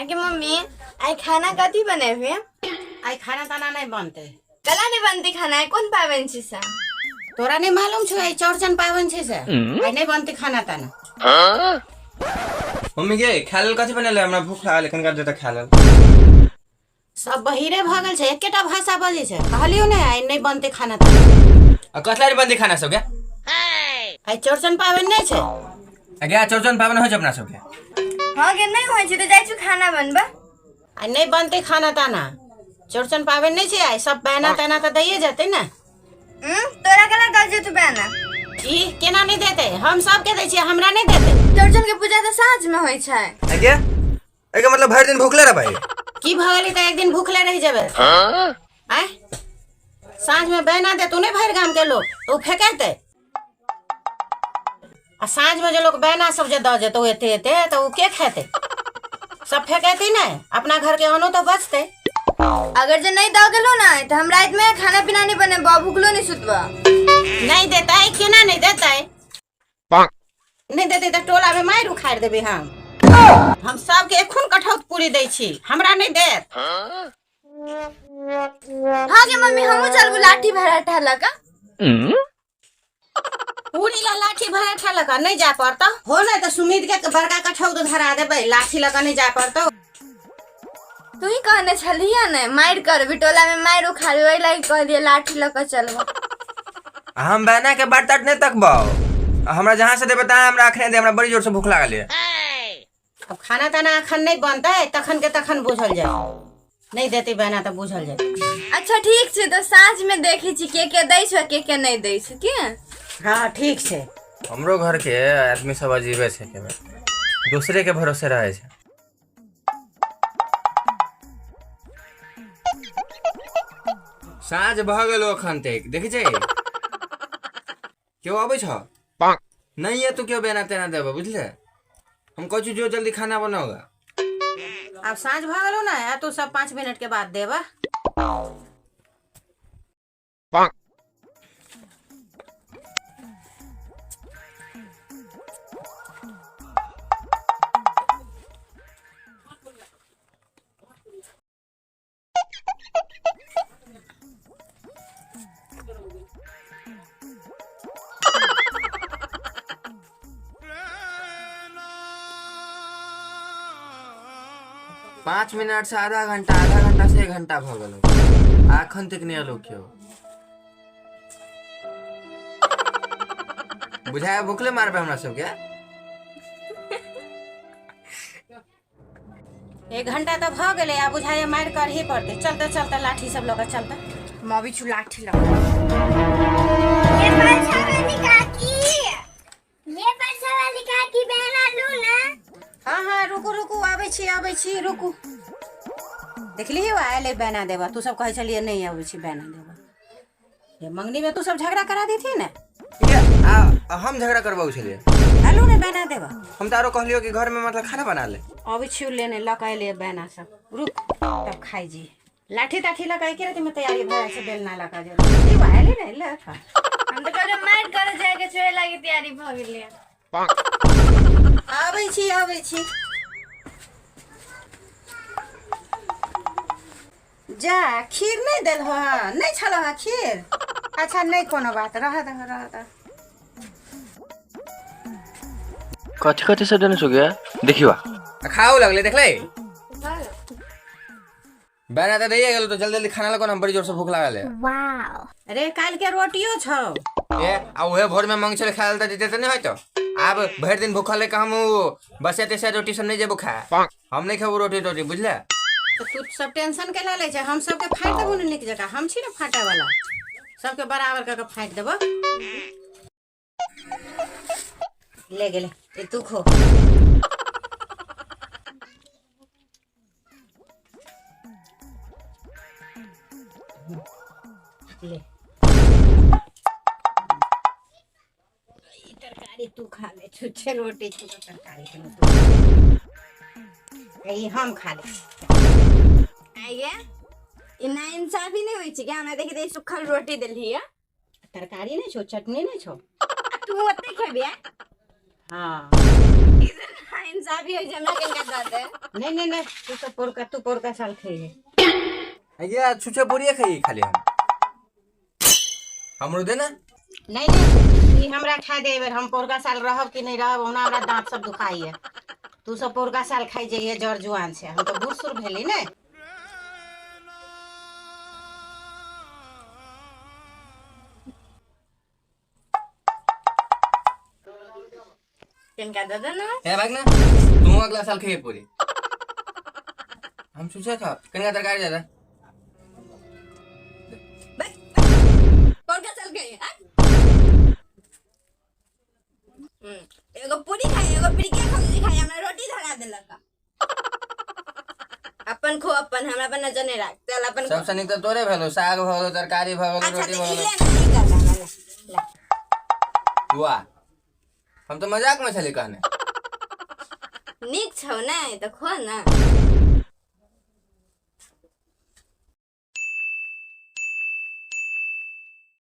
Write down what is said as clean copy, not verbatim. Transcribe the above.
आगे मम्मी आइ खाना कथी बनेबे? आइ खाना ताना नहीं बनते। कला नहीं बनती खाना? आइ कोन पाबनि छै से? तोरा नहीं मालूम छौ आइ चौरचन पाबनि छै से, आइ नहीं बनते खाना ताना। मम्मी गे, खाय लेल कथी बनेले? हमरा भूख लागल, कनिका दे तऽ खाय लेल। सब बहिरे भऽ गेल छै, एकेटा भाषा बजै छै। कहलियौ ने आइ नहीं बनते खाना ताना। आ कथी लेल बनतै खाना सबके? आइ चौरचन पाबनि नहीं छै। आ गे, चौरचन पाबनि होइ छै अपना सबके? हाँ गे, नहीं होइ छै तऽ जाइ छी खाना बनबऽ। आइ नहीं बनते खाना ताना, चौरचन पाबनि नहीं छै आइ। सब बहना तहना तऽ दैये जेतै ने। तोरा केना दऽ जेतौ बहना? ई केना नहीं देतै? हम सबके दै छियै, हमरा नहीं देतै? चौरचन के पूजा तऽ साँझ में होइ छै। आ गे, एहिके मतलब भरि दिन भूखले रहबै? की भऽ गेलै तऽ एक दिन भूखले रहि जेबै? आँय, साँझ में बहना देतौ नहि भरि गाम के लोग तऽ ओ फेकेतै? आ साँझ में जे लोग बहना सब जे दऽ जेतौ एते एते तऽ ओ के खेतै? सब फेकेतै ने, अपना घर के अनो तऽ बचतै। अगर जे नहीं दऽ गेलो ने तऽ हम राति में खाना पीना नहीं बनेबो, भूखलो नहीं सुतबो। नहीं देतै? केना नहीं देतै? नहीं देतै तऽ टोला में मारि उखाड़ि देबै हम। हम सबके एखन कठौत पूरी दै छी, हमरा नहीं देत? हाँ गे मम्मी, हमहूँ चलबू लाठी भराठा लऽ कऽ। पूरी ला लाठी भराठा लऽ कऽ नहीं जाय पड़तौ। हो ने तऽ सुमित के बड़का कठौत धरा देबै, लाठी लऽ कऽ नहीं जाय पड़तौ। तू ही कहने छलियै ने मारि करबी, टोला में मारि उखाड़बी, ओहि लागि कहलियै लाठी लऽ कऽ चलबो। आ हम बहना के बाट ताट नहीं तकबौ, आ हमरा जहाँ से देबै तहाँ हमरा अखने दे, हमरा बड़ी जोर से भूख लागल है। अब खाना ताना अखन नहीं बनतै, तखन के तखन बुझल जाय। नहीं देतै बहना तऽ बुझल जाय। अच्छा ठीक छै, तऽ साँझ में देखै छी के के दै छौ के के नहीं दै छौ के। हाँ ठीक छै। हमरो घर के आदमी सब अजीबे छै, के दूसरे के भरोसे रहे छै। साँझ भऽ गेल अखन तक देखै छै केओ अबै छौ नहीं है तो केओ बेना तेना देबो, बुझले? हम कहै छी जो जल्दी खाना बनाओगा। आब साँझ भऽ गेलौ ने, आ तू सब 5 मिनट के बाद देबा। पाँच मिनट से आधा घंटा, आधा घंटा से एक घंटा भऽ गेल, अखन तक नहि एलो केओ। बुझाय भूखले मारबै हमरा सबके। एक घंटा तऽ भऽ गेलै, आ बुझाइए मारि करही पड़तै। चलते चलते लाठी सब लऽ कऽ चलते। हम अबै छी लाठी लऽ कऽ। ये परसा वाली काकी, ये परसा वाली काकी, बहना लू ना। हाँ हाँ, रुकू रुकू, आबै छी आबै छी, रुकू। देखलिही, आयल बहना देबा। तू सब कहै छलियै नहि अबै छी बहना देबा। ये मंगनी में तू सब झगड़ा करा देती ने। आ हम झगड़ा करबाउ छलियै? हेलो ने बहना देबा। हम तऽ आरो कहलियो कि घर में मतलब खाना बना ले। अबै छी लेने, लऽ कऽ एलियै बहना सब, रुक तब खाइ जी। लाठी ताठी लऽ कऽ एके राति में तैयारी भऽ जाइ छै, बेलना लऽ कऽ जे ई आयले ने ले खा। हम तऽ कहलियै मारि करे जाय के छै, ओहि लागि तैयारी भऽ गेलै। आबै छी आबै छी। जा, खीर नहीं देल हो? नहीं छल हो खीर? अच्छा नहीं कोनो बात, रह दह रह दह। कथी कथी सब देने छौ गे? देखियो। आ खाओ लगले, देखले बना तऽ दैये गेलो, तो जल्दी जल्दी खाना लगो ना, बड़ी जोर से भूख लागल है। अरे काल्हि के रोटियो छौ। ए आ उहे भोर में मंग छले खायल तऽ देते तऽ नहीं होय तो आब भरि दिन भूखल है हम बसे तेसे रोटी सब नहीं जेबो खा, हम नहीं खेबो रोटी टोटी, बुझले? तऽ तू सब टेंशन के लै छै? हम सबके फाटि देबो ने नीक जकाँ, हम छी ने फाटे वाला, सबके बराबर कऽ के फाटि देबो। ले गेले, ई तू खो। ले ई तरकारी तू खा ले, छुच्छे रोटी छौ तऽ तरकारी केना तू खा ले? ई हम खा ले। आइए, ई ना इंसाफी नहीं होइ छै कि हमरा देखी तऽ ई सुखल रोटी देलही है। तरकारी नहीं छौ, चटनी नहीं छौ। आ तू ओते खेबे? हाँ। इंसाफी होइ छै, हमरा कनिका दऽ दे। नहीं नहीं नहीं, तू सब पोरका, तू पोरका साल खाइए। ये छुछे पूरी खाइए खाली हम, हमरो दे ना। नहीं नहीं, ई हमरा खा दे एबेर, हम पोरका साल रहब कि नहीं रहब, ओना हमरा दांत सब दुखाइए। तू सब पोरका साल खाइ जाइए, जर जुआन छै, हम तो बूढ़ सूढ़ भेली ने। कनिका दऽ दे ना। ए भाग ना, तू अगला साल खाइए पूरी, हम छुछे खा, कनिका तरकारी ज्यादा। पोरका साल खाइए? एगो पूरी खाई, एगो पिरिकिया सब्जी खाई, हमरा रोटी धरा देलक। अपन खो अपन, हमरा पर नजर नहीं राख, चल अपन खो। सबसे नीक तऽ तोरे भेलो, साग भऽ गेलो, तरकारी भऽ गेलो, अच्छा रोटी तऽ भऽ ई गेलो। ले ना, ई कर ले, ले, ले। वाह, हम तऽ मजाक में छली कहने। नीक छौ ने तऽ खो ना।